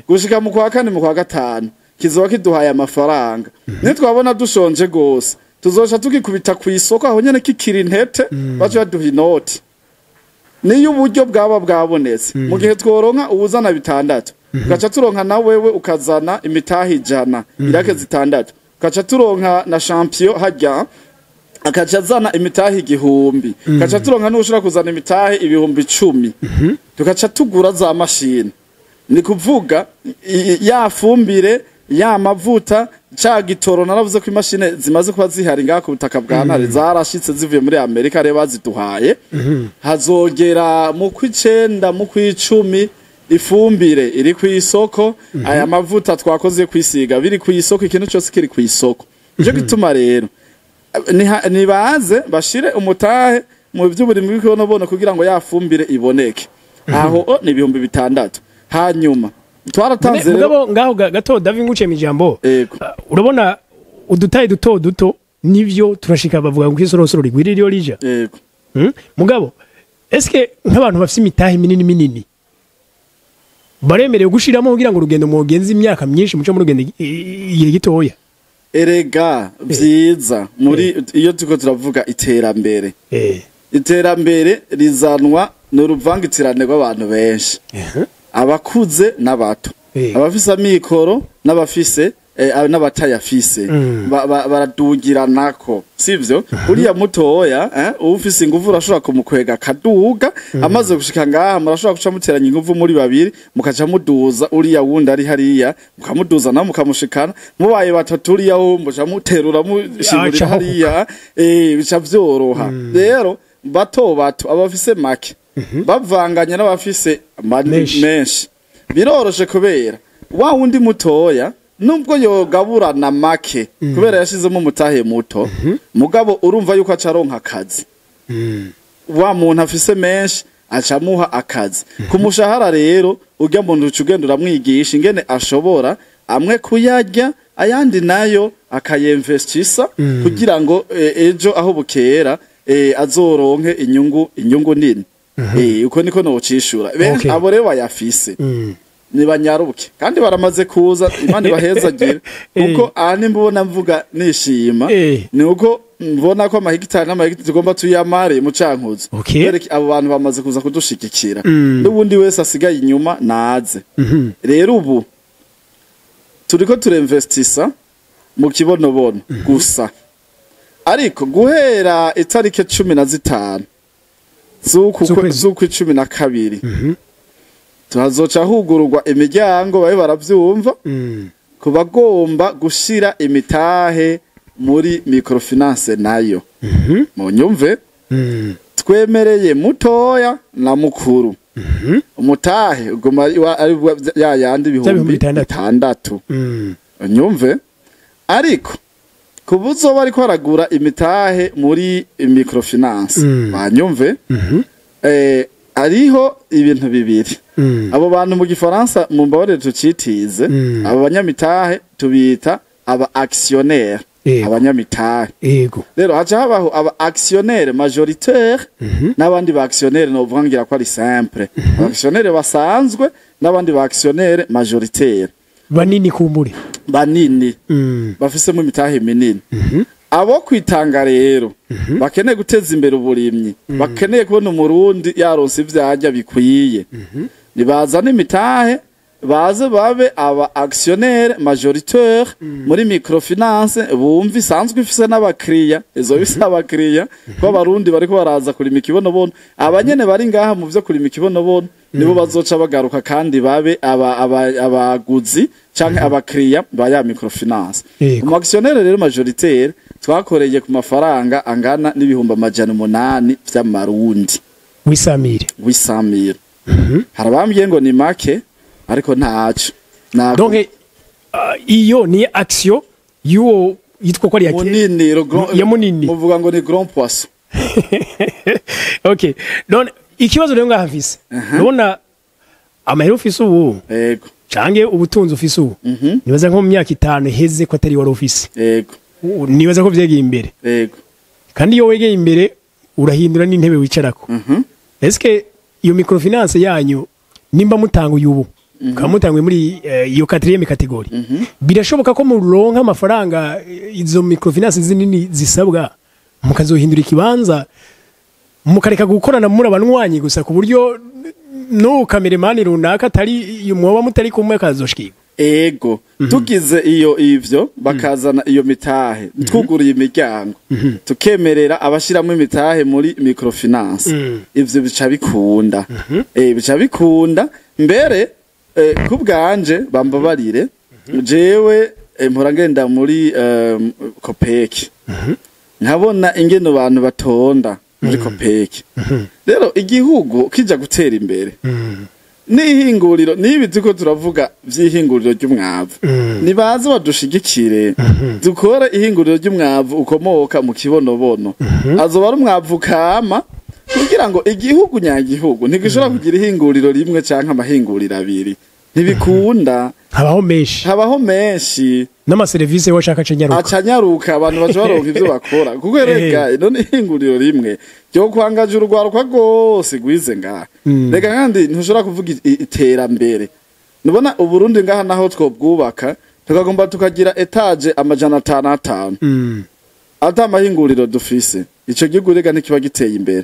gushika mu kwa kane, mu kwa gatanu kizoba kiduhaye amafaranga. Nitwabona dushonje gose, tuzoca tugikubita ku isoko aho nyene kikiri intete, bace baduha inoti. Niyo uburyo bwaba bwabonetse, mu gihe tworonka uwuzana 6, ugaca turonka na wewe ukazana imitahe 100, irake 6, ugaca turonka na champion hajya akaca azana imitahe 1000, ugaca turonka n'ushobora kuzana imitahe 10,000, tugaca tugura za mashini, ni kuvuga ya fumbire, ya mavuta, ca gitoro. Naravuze ko imashini zimaze kuba zihari ngaha ku butaka bwa Ntare, zarashitse zivuye muri Amerika, rero baziduhaye. Hazogera mu kw'icenda, mu kw'icumi, ifumbire iri ku isoko, aya mavuta twakoze kwisiga biri ku isoko, ikintu cyose kiri ku isoko. Nico gituma rero nibaze bashire umutahe mu by'uburimyi bw'ikibonobono kugira ngo ya fumbire iboneke. Aho ni 6000. Hanyuma twaratanze rero Mugabo ngaho gato, David, nguciye mu ijambo. Ego. Urabona udutaye duto duto nivyo turashika, bavuga ngo isorosoro rigwira iyo rija. Yego. Mugabo eske nk'abantu bafite imitahe minini minini baremerewe gushiramo kugira ngo urugendo mugenze imyaka myinshi, muco mu rugendo igihe gitoya? Erega vyiza muri iyo turiko turavuga iterambere, iterambere rizanwa n'uruvangitirane rw'abantu benshi, abakuze n'abato, abafise amikoro n'abafise n'abatayafise. Baradugiranako, sivyo? Uriya mutoya, ufise inguvu urashobora kumukwega akaduga. Amaze gushika ngaha, murashobora guca muteranya inguvu muri babiri, mukaca muduza uriya wundi ari hariya, mukamuduza nawe mukamushikana. Mubaye batatu, uriya wo muca muterura mushimurira Aca hariya, bica vyoroha. Rero bato bato, abafise make bavanganye n'abafise Menshi. menshi, biroroshe, kubera wa wundi mutoya nubwo yogaburana make kubera yashizemo umutahe muto, mugabo urumva yuko aca aronka akazi. Wa muntu afise menshi acamuha akazi ku mushahara. Rero urya muntu uca ugenda uramwigisha ingene ashobora amwe kuyarya, ayandi nayo akayinvestisa kugira ngo ejo aho bukera azoronke inyungu nini. Uko niko nocishura. Abo rero bayafise nibanyaruke, kandi baramaze kuza, Imana ibahezagire, kuko aha nimbona mvuga nishima, ni uko mbona ko amahegitari n'amahegitari tugomba tuyamare mu Cankuzo. Kubera abo bantu bamaze kuza kudushigikira, n'ubundi wese asigaye inyuma naze. Rero ubu turiko turinvestisa mu kibonobono gusa. Ariko guhera itariki 15 Z'ukwezi. z'ukwa 12, tuhazoca hugururwa imiryango, babe baravyumva, ku bagomba gushira imitahe muri microfinance nayo. Mu nyumve, twemereye mutoya na mukuru. Umutahe uguma ari ya yandi Bya 6000 6,000. Unyumve, ariko kubuzo bariko baragura imitahe muri microfinance, banyumve, ariho ibintu bibiri. Abo bantu mu gifaransa, mu mbabarire tucitize, abo banyamitahe tubita aba actionnaire, abanyamitahe. Rero haca habaho aba actionnaire majoritaire n'abandi ba actionnaire, novuga ngira ko ari simple, aba actionnaire basanzwe n'abandi ba actionnaire majoritaire. Banini kumbure. Banini, bafisemo imitahe minini. Abo kwitanga rero bakeneye guteza imbere uburimyi, bakeneye kubona umurundi yaronse ivyarya bikwiye, nibazane imitahe, baze babe aba actionnaire majoritaire muri microfinance. Bumva isanzwe ifise n'abakiriya, izo bise abakiriya, ko abarundi bariko baraza kurima ikibonobono. Abanyene bari ngaha mu vyo kurima ikibonobono nibo bazoca bagaruka kandi babe abaguzi canke abakiriya ba ya microfinance. Umu actionnaire rero majoritaire twakoreye ku mafaranga angana n'800,000 vy'amarundi. Wisamire. Wisamira. Hari abambwiye ngo ni make, ariko ntaco. Donc iyo ni action y'uwo yitwa ko ari Munini, le grand, ya munini. Muvuga ngo ni grand poisson. Okay, none ikibazo rero ngaha mfise, urabona amahera ufise ubu canke ubutunzi ufise ubu, nibaza nko mu myaka 5 iheze ko atari wari ufise. Nibaza ko vyegeye imbere. Kandi iyo wegeye imbere urahindura n'intebe wicarako. Eske iyo microfinance yanyu, nimba mutanguye ubu, mukaba mutanguye muri iyo quatrième catégorie, birashoboka ko muronka amafaranga izo microfinance zinini zisabwa, mukazohindura ikibanza, mukareka gukorana muri abanywanyi gusa, ku buryo no cameraman runaka atari mwoba mutari kumwe akazoshikirwa? Ego, tugize iyo ivyo bakazana iyo mitahe, twuguriye imiryango, tukemerera abashiramo imitahe muri microfinance, ivyo bica bikunda, bica bikunda mbere. Kubwanje, bambabarire, jewe mpora ngenda muri COOPEC, nkabona ingene abantu batonda muri COOPEC. Rero igihugu kija gutera imbere n'ihinguriro, n'ibi turiko turavuga vy'ihinguriro ry'umwavu, nibaze badushigikire dukore ihinguriro ry'umwavu ukomoka mu kibonobono. Azoba ari umwavu kama, kugira ngo igihugu nyagihugu ntigishobora kugira ihinguriro rimwe canke amahinguriro abiri, ntibikunda. Habaho menshi. Habaho menshi. N'amaserivisi washaka acanyaruka. Acanyaruka, abantu baca baronka ivyo bakora, kuko erega none ihinguriro rimwe ryo kwangaje urugwaruka rwose rwize ngaha. Reka kandi ntushobora kuvuga iterambere. Nubona Uburundi ngaha naho twobwubaka, tukagomba tukagira étage 505, ata amahinguriro dufise, ico gihugu rega ntikiba giteye imbere.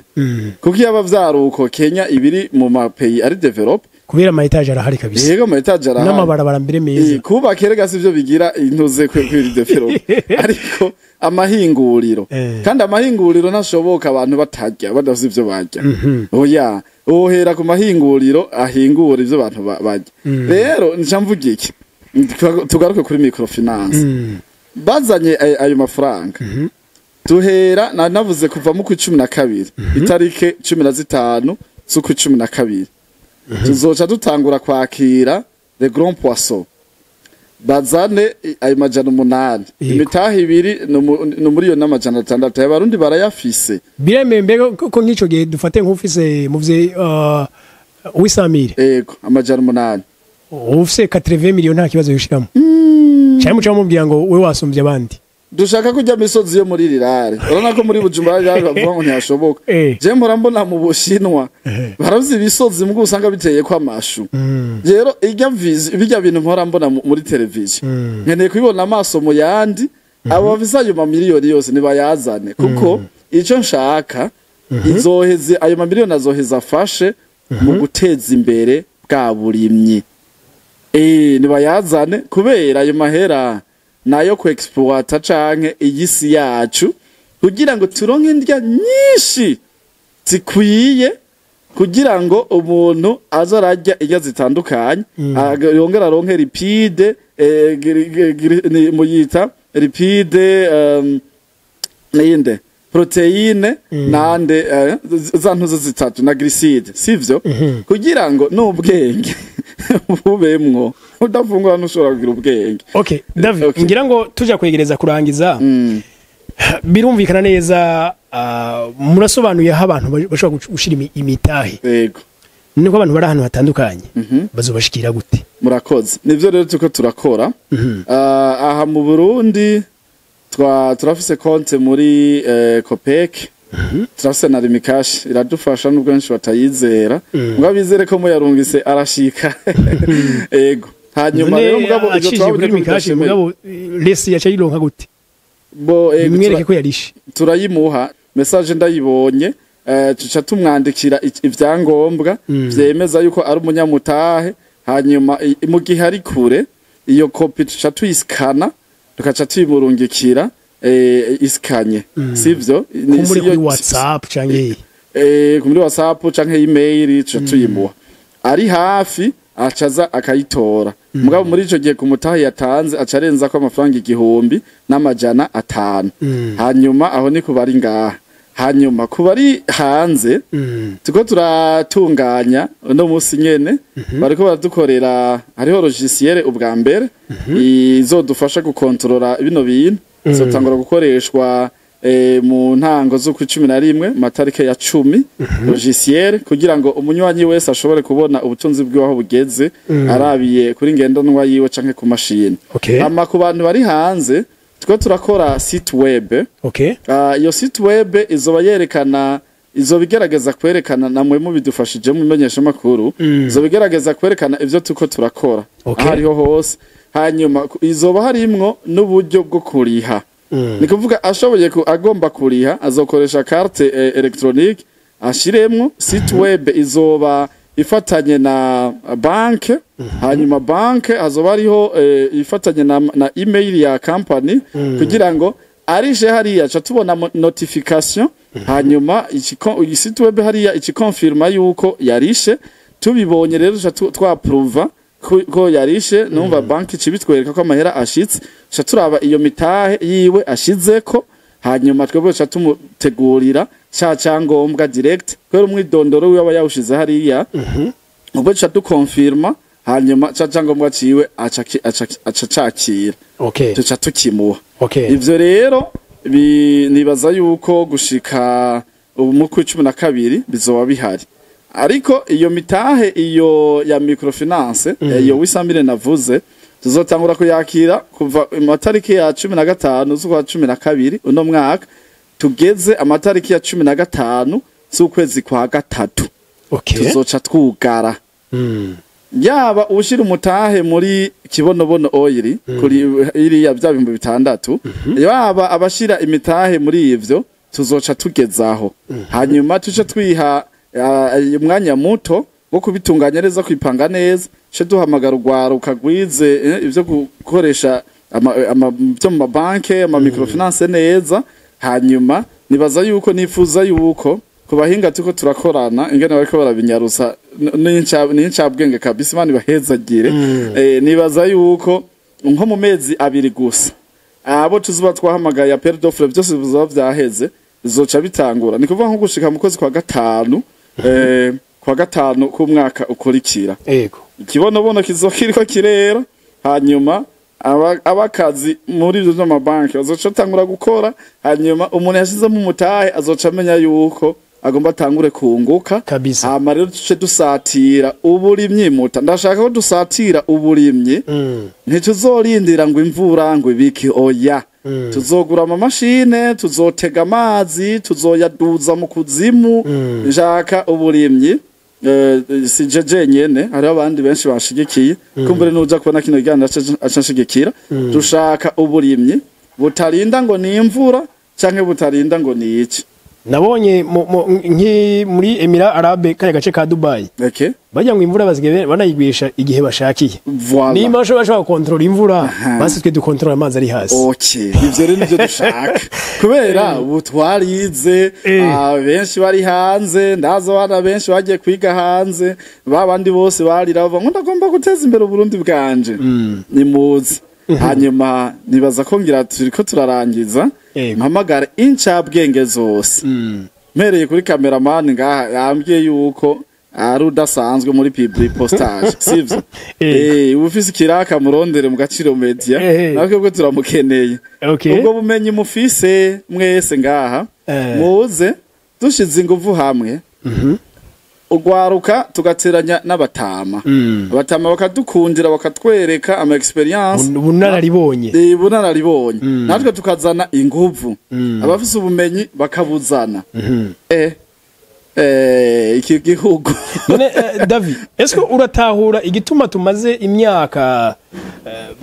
Kuko iyo aba vyaruko, Kenya ibiri mu ma pays ari développé. Kubera ama étage arahari kabisa. Yego, ama étage arahari. N'amabarabara mbere meza. Kubaka erega sivyo bigira intuze kwiri développé, ariko amahinguriro, kandi amahinguriro ntashoboka abantu batarya, badafise ivyo barya. Oya, wohera ku mahinguriro ahingura ivyo abantu barya. Rero nca mvuga iki? Tugaruke kuri microfinance. Bazanye ayo mafaranga, duhera navuze kuva mu 12, itarike 15 z'ukwa 12, tuzoca dutangura kwakira les grands poissons. Bazane ayo 800. Imitahe ibiri ni 1,600,000, abarundi barayafise. Biremewe mbega ko nk'ico gihe dufate nk'ufise muvye wisamire? Ego, 800. Ufise 80 millions nta kibazo yoshiramo, cyane muca mubwira ngo we wasumbye abandi? Dushaka kujya misozi yo muri rirare. Urabona ko muri Bujumbura rirare bavuga ngo ntiyashoboka. Je mpora mbona mu Bushinwa baravye ibisozi mbwo usanga biteye ko amashu. Rero irya vizi bijya bintu mpora mbona muri televiziyo, nkeneye kubibona amaso mu yandi. Abo bafise ayo mamiliyoni yose nibayazane, kuko ico nshaka, izoheze ayo mamiliyoni azoheza afashe mu guteza imbere bwa burimyi. Nibayazane, kubera ayo mahera nayo ku exploiter canke iyisi yacu. Kugira ngo turonke indya nyinshi zikwiye, kugira ngo umuntu aze ararya indya zitandukanye, yongera aronke lipide, muyita lipide, ninde, protéine, nande, za ntuzo zitatu na glucide, sivyo? Kugira ngo n'ubwenge bubemwo. Udafungura ntushobora kugira ubwenge. Okay, David, Okay. ngira ngo tuja kwegereza kurangiza. Birumvikana neza, murasobanuye aho abantu bashobora gushira imitahe. Yego. Niko abantu bari ahantu hatandukanye bazobashikira gute? Murakoze. Nivyo rero turiko turakora. Aha mu Burundi turafise konte muri COOPEC, turafise na Lumicash iradufasha, nubwo benshi batayizera, mugabo bizere ko muyarungise arashika. Ego. Hanyuma None rero mugabo ivyo acishije twabonye kuri ko Lumicash, bidashemeye. mugabo lesi yaca yironka gute? Bo ego, Bimwereke ko yarishe. Turayimuha message, ndayibonye, tuca tumwandikira ivyangombwa vyemeza yuko ari umunyamutahe. Hanyuma mu gihe ari kure, iyo kopi tuca tuyisikana, tukaca tuyimurungikira isikanye, sivyo? Kumbure kuri WhatsApp canke Muri WhatsApp canke email, tuca tuyimuha. Ari hafi acaza akayitora. Mugabo muri ico gihe ku mutahe yatanze aca arenzako amafaranga 1500. Hanyuma aho ni kubari ngaha. Hanyuma kubari hanze, tuko turatunganya uno musi nyene, bariko baradukorera, hariho logiciel ubwa mbere izodufasha gukontorora bino bintu, izotangura gukoreshwa mu ntango z'ukwa 11, matarike ya 10, logiciel kugira ngo umunywanyi wese ashobore kubona ubutunzi bwiwe aho bugeze, arabiye kuri ngendanwa yiwe canke ku mashini. Ama ku bantu bari hanze, tuko turakora site web. Iyo site web izoba yerekana, izoba igerageza kwerekana, namwe mubidufashije mu menyesha makuru, izoba igerageza kwerekana ivyo tuko turakora aho ariho hose. Hanyuma izoba harimwo n'uburyo bwo kuriha. Ni kuvuga ashoboye agomba kuriha, azokoresha carte électronique ashiremwo. Site web izoba ifatanye na banke. Hanyuma banke hazoba hariho ifatanye na email ya company, kugira ngo arije hariya aca tubona notification. Hanyuma site web hariya ikikonfirma yuko yarishe. Tubibonye rero tuca twapruva ko yarishe. Numva banki cibitwereka ko amahera ashitse, tuca turaba iyo mitahe yiwe ashizeko. Hanyuma twebwe tuca tumutegurira ca cyangombwa direct, kubera umwidondoro wiwe aba yawushize hariya. Ubwo tuca dukonfirma, hanyuma ca cyangombwa ciwe aca cakira, tuca tukimuha. Ivyo rero nibaza yuko gushika ubu mu kwa 12 bizoba bihari. Ariko iyo mitahe, iyo ya microfinance, iyo wisamire navuze, tuzotangura kuyakira kuva amatariki ya 15 z'ukwa 12 uno mwaka, tugeze amatariki ya 15 z'ukwezi kwa gatatu. Tuzoca twugara. Yaba ushira umutahe muri Kibonobono Oil kuri iriya bya 6000, yaba abashira imitahe muri ivyo, tuzoca tugezaho. Hanyuma tuce twiha umwanya muto wo kubitunganya neza, kwipanga neza, ce duhamagara urwaruka rwize ivyo gukoresha byo mu mabanke, ama microfinance neza. Hanyuma nibaza yuko, nifuza yuko ku bahinga turiko turakorana, ingene bariko barabinyarusa n'incabwenge kabisa, Imana ibahezagire. Nibaza yuko nko mu mezi 2 gusa, abo tuzoba twahamagaye, appel d'offre byose bizoba vyaheze, bizoca bitangura. Ni kuvuga nko gushika mu kwezi kwa gatanu, kwa gatanu k'umwaka ukurikira, ikibonobono kizokiriko kirera. Hanyuma abakazi muri ivyo vy'amabanki bazoca batangura gukora. Hanyuma umuntu yashizemo umutahe azoca amenya yuko agomba atangure kunguka. Hama rero tuce dusatira uburimyi muta. Ndashaka ko dusatira uburimyi. Ntituzorindira ngo imvura, ngo ibiki, oya. Tuzogura amamashine, tuzotega amazi, tuzoyaduza mu kuzimu. Nshaka uburimyi. Si je jenyene, hariho abandi benshi banshigikiye. Kumbure nuja kubona kino kiganiro aca nshigikira. Dushaka uburimyi butarinda ngo ni imvura canke butarinda ngo ni iki. Nabonye nki muri Emirats Arabes, kaya gace ka Dubai, bajya ngo imvura bazigaye banayigwisha igihe bashakiye. Voilà. Nimba bashobora gukontorora imvura, basi twe dukontorora amazi ari hasi. Okay, ivyo rero nivyo dushaka, kubera ubu twarize. Benshi bari hanze, ndazi abana benshi bagiye kwiga hanze, ba bandi bose barira bavuga ngo ndagomba guteza imbere Uburundi bwanje, nimuze. Hanyuma nibaza ko ngira turiko turarangiza. Mpamagara incabwenge zose, mpereye kuri cameraman ngaha, yambwiye yuko ari udasanzwe muri public postage, sivyo? Yego. Uba ufise ikiraka, murondere mu Gaciro Media. Natwe bwo turamukeneye. Ubwo bumenyi mufise mwese ngaha, muze dushize inguvu hamwe, ugwaruka tugateranya n'abatama, abatama bakadukundira, bakatwereka ama experience. Ubunararibonye. Bunararibonye, natwe tukazana inguvu, abafise ubumenyi bakabuzana, iki gihugu. None David, est-ce que uratahura igituma tumaze imyaka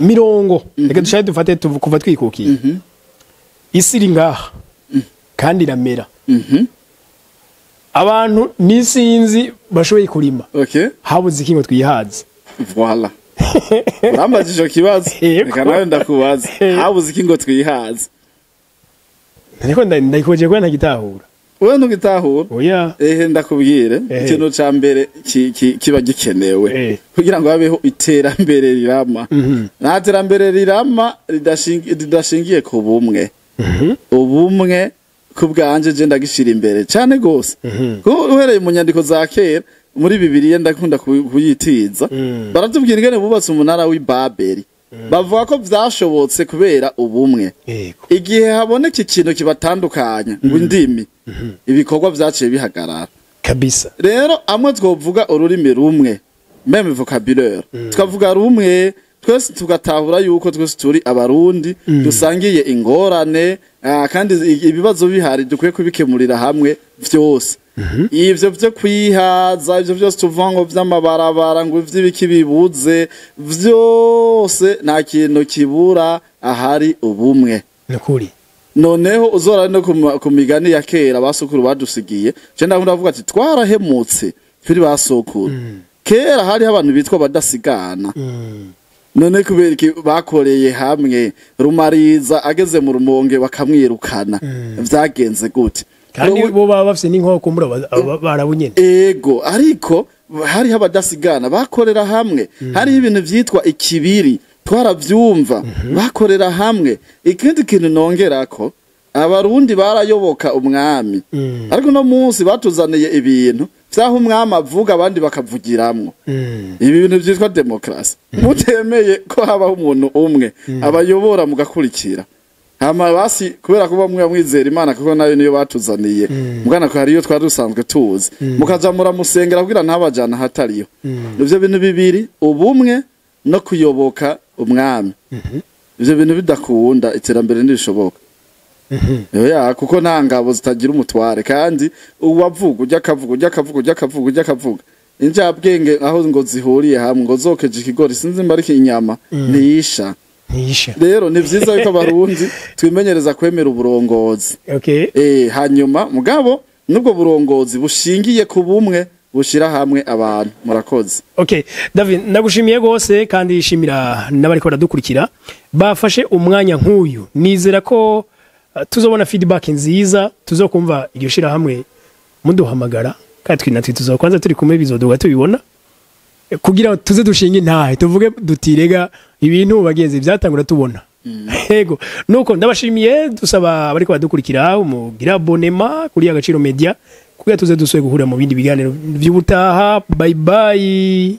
mirongo, reka dushake dufate kuva twikukiye, isi iri ngaha kandi iramera, abantu n'isinzi bashoboye kurima, habuze iki ngo twihaze? Voilà, urambajije ico kibazo. Yego. Reka nawe ndakubaza: habuze iki ngo twihaze? Ariko ndayikoje kuba ntagitahura. Wewe ntugitahura? Oya. Ehe, ndakubwire. Ikintu ca mbere kiba gikenewe kugira ngo habeho iterambere rirama, nta terambere rirama ridashingiye ku bumwe. Ubumwe ku bwanje je ndagishira imbere cane gose, kuko uhereye mu nyandiko za kera, muri Bibiliya, ndakunda kuyitiza, baratubwira ingene bubatse umunara w'i Babeli, bavuga ko vyashobotse kubera ubumwe. Igihe haboneka ikintu kibatandukanya, ngo indimi, ibikorwa vyaciye bihagarara. Rero amwe twovuga ururimi rumwe, même vocabulaire, tukavuga rumwe twese, tugatahura yuko twese turi Abarundi, dusangiye ingorane, kandi ibibazo bihari dukwiye kubikemurira hamwe vyose. Ivyo vyo kwihaza, ivyo vyose tuvuga ngo vy'amabarabara, ngo ivy'ibiki bibuze vyose, nta kintu kibura ahari ubumwe. Nukuri. Noneho uzora no ku migani ya kera basukuru badusigiye, je ndakunda kuvuga ati twarahemutse turi basokuru. Kera hariho abantu bitwa badasigana. None kubera iki bakoreye hamwe, Rumariza ageze mu Rumonge bakamwirukana? Vyagenze gute? Kandi bo baba bafise n'inkoko muri barabunyene. Ego, ariko hariho abadasigana bakorera hamwe, hariho ibintu vyitwa ikibiri, twaravyumva, bakorera hamwe. Ikindi kintu nongerako, Abarundi barayoboka umwami, ariko no munsi batuzaniye ibintu vyaho umwami avuga abandi bakavugiramwo, ibi bintu vyitwa demokrasi. Mutemeye ko habaho umuntu umwe abayobora mugakurikira, hama basi kubera ko bamwe bamwizera Imana, kuko nayo niyo batuzaniye, mugana ko hariyo twari dusanzwe tuzi, mukaja muramusengera kugira ntabajana hatariyo. Ivyo bintu bibiri, ubumwe no kuyoboka umwami, ivyo bintu bidakunda, iterambere ntirishoboka. Oya, kuko nta ngabo zitagira umutware, kandi uwavuga ujya akavuga, ujya akavuga, ujya akavuga, ujya akavuga, injabwenge aho ngo zihuriye hamwe ngo zokeje ikigori, sinzi mba ariko inyama ntiyisha. Ntiyisha. Rero ni vyiza yuko Abarundi twimenyereza kwemera uburongozi. Hanyuma mugabo nubwo burongozi bushingiye ku bumwe, bushira hamwe abantu. Murakoze. Okay, David, ndagushimiye gose, kandi shimira n'abariko baradukurikira bafashe umwanya nk'uyu. Nizera ko tuzobona feedback nziza, tuzokumva iryo shira hamwe muduhamagara, kandi twe natwe tuzokwanza turi kumwe, bizoduga tubibona, kugira ngo tuze dushinge intahe, tuvuge dutirega ibintu bagenzi byatangura tubona. Yego, nuko ndabashimiye, dusaba abariko badukurikira mugira abonnement kuri Agaciro Media kugira tuze dusuye guhurira mu bindi biganiro by'ubutaha. Bye bye.